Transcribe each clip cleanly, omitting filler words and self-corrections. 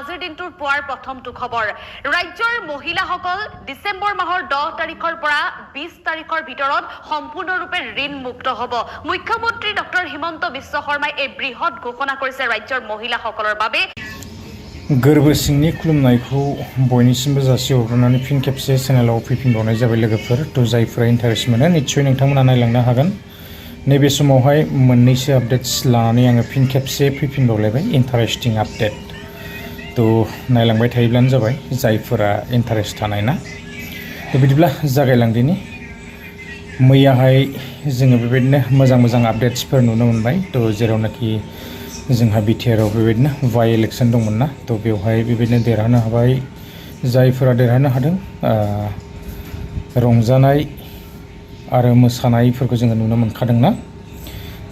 আজিৰ দিনটোৰ পুৱাৰ প্ৰথমটো খবৰ ৰাজ্যৰ মহিলাসকল ডিসেম্বৰ মাহৰ 10 তাৰিখৰ পৰা 20 তাৰিখৰ ভিতৰত সম্পূৰ্ণৰূপে ঋণ মুক্ত হ'ব মুখ্যমন্ত্ৰী ডক্টৰ হিমন্ত বিশ্ব শৰ্মাই এই বৃহৎ ঘোষণা কৰিছে ৰাজ্যৰ মহিলাসকলৰ বাবে गोरबो सिंनि खुलुमनायखौ बयनिसिमबो जासिहरनानै फिन खेबसे चेनेलाव फैफिनबावनाय जाबाय लोगोफोर थ' जायफोरा इन्टारेस्ट मोनो निश्चय नोंथांमोना नायलांनो हागोन नैबे समावहाय मोननैसो आपडेट्स लानानै आङो फिन खेबसे फैफिनबावलायबाय इन्टारेस्टिं आपडेट थ' नायलांबाय थायोब्लानो जाबाय जायफोरा इन्टारेस्ट थानाय ना थ' बिदिब्ला जागायलांदिनि मैयाहाय जोङो बेबायदिनो मोजां आपडेट्सफोर नुनो मोनबाय थ' जेरावनाखि जोंहा बिटिआरआव बेबायदिनो वाइ इलेक्सन दंमोन ना थ' बेवहाय बेबायदिनो देरहानो हाबाय जायफोरा देरहानो हादों रंजानाय आरो मोसानायफोरखौ जोङो नुनो मोनखादों ना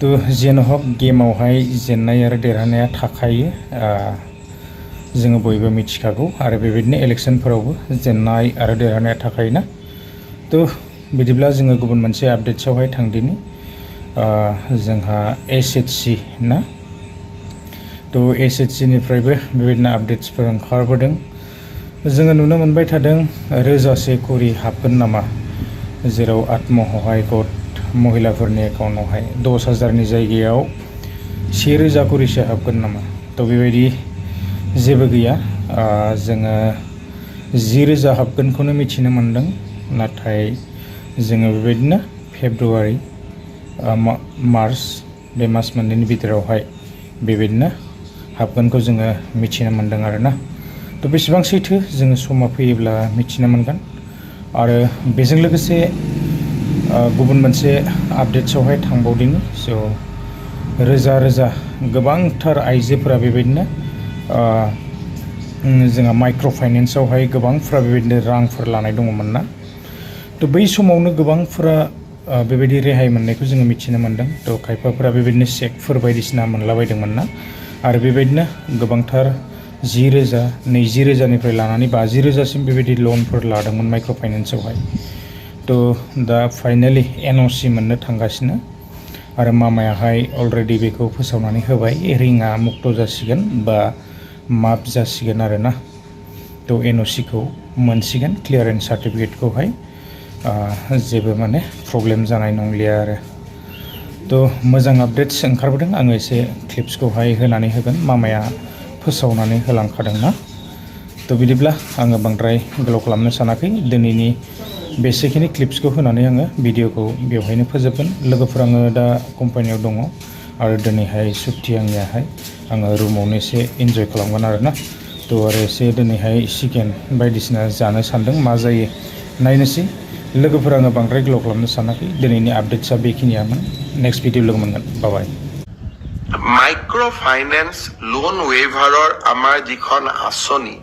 थ' जेन' हक गेमावहाय जेननाय आरो देरहानाया थाखायो जोङो बयबो मिथिखागौ आरो बेबायदिनो इलेक्सनफोरावबो जेननाय आरो देरहानाया थाखायोना थ' बिदिब्ला जोङो गुबुन मोनसे आपडेट्सआवहाय थांदिनि जोंहा SHG ना थ' SHG निफ्रायबो बेबायदिनो आपडेट्सफोर ओंखारबोदों जोङो नुनो मोनबाय थादों रोजासे करि हाबगोन नामा जेराव आत्मसहाय गट महिलाफोरनि एकाउन्टआवहाय 10,000नि जायगायाव 1,000 करिसो हाबगोन नामा थ' बेबायदि जेबो गैया जोङो 10,000 हाबगोनखौनो मिथिनो मोनदों नाथाय जोङो बेबायदिनो फेब्रुवारि मार्च बे मास मोननैनि भितरावहाय बेबायदिनो हाबगोनखौ जोङो मिथिनो मोनदों आरोना थ' बेसेबां सैथो जोङो समा फैयोब्ला मिथिनो मोनगोन आरो बेजों लोगोसे गुबुन मोनसे आपडेट्सआवहाय थांबावदिनि स' रोजा गोबांथार आइजोफोरा बेबायदिनो जोंहा माइक्र'फाइनेन्सआवहाय गोबांफ्रा बेबायदिनो रांफोर लानाय दङमोन ना थ' बै समावनो गोबांफ्रा बेबायदि रेहाय मोननायखौ जोङो मिथिनो मोनदों थ' खायफाफोरा बेबायदिनो चेकफोर बायदिसिना मोनलाबायदोंमोन ना आरो बेबायदिनो गोबांथार 10,000 20,000निफ्राय लानानै 50,000सिम बेबायदि लनफोर लादोंमोन माइक्र'फाइनेन्सआवहाय थ' दा फाइनालि NOC मोननो थांगासिनो आरो मामायाहाय अलरेडि बेखौ फोसावनानै होबाय रिङा मुक्त जासिगोन बा माफ जासिगोन आरोना थ' NOCखौ मोनसिगोन क्लियारेन्स सार्टिफिकेटखौहाय जेबो माने प्रब्लेम जानाय नंलिया आरो थ' मोजां आपडेट्स ओंखारबोदों आङो एसे क्लिप्सखौहाय होनानै होगोन मामाया फोसावनानै होलांखादोंना थ' बिदिब्ला आङो बांद्राय गोलाव खालामनो सानाखै दिनैनि बेसेखिनि क्लिप्सखौ होनानै आङो भिडिअखौ बेवहायनो फोजोबगोन लोगोफोर आङो दा कम्पानियाव दङ आरो दिनैहाय सुक्ति आंनियाहाय आङो रुमावनो एसे इन्जय खालामगोन आरोना थ' आरो एसे दिनैहाय चिकेन बायदिसिना जानो सानदों मा जायो नायनोसै लोगोफोर आङो बांद्राय गोलाव खालामनो सानाखै दिनैनि आपडेट्सआ बेखिनियामोन नेक्स्ट भिडिअ लोगो मोनगोन बाय माइक्र'फाइनेन्स লোন ৱেইভাৰৰ আমাৰ যিখন আঁচনি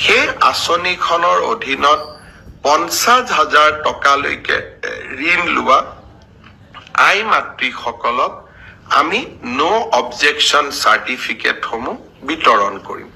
সেই আঁচনিখনৰ অধীনত 50,000 টকালৈকে ঋণ লোৱা আই মাতৃসকলক আমি নো অবজেকশ্যন চাৰ্টিফিকেটসমূহ বিতৰণ কৰিম।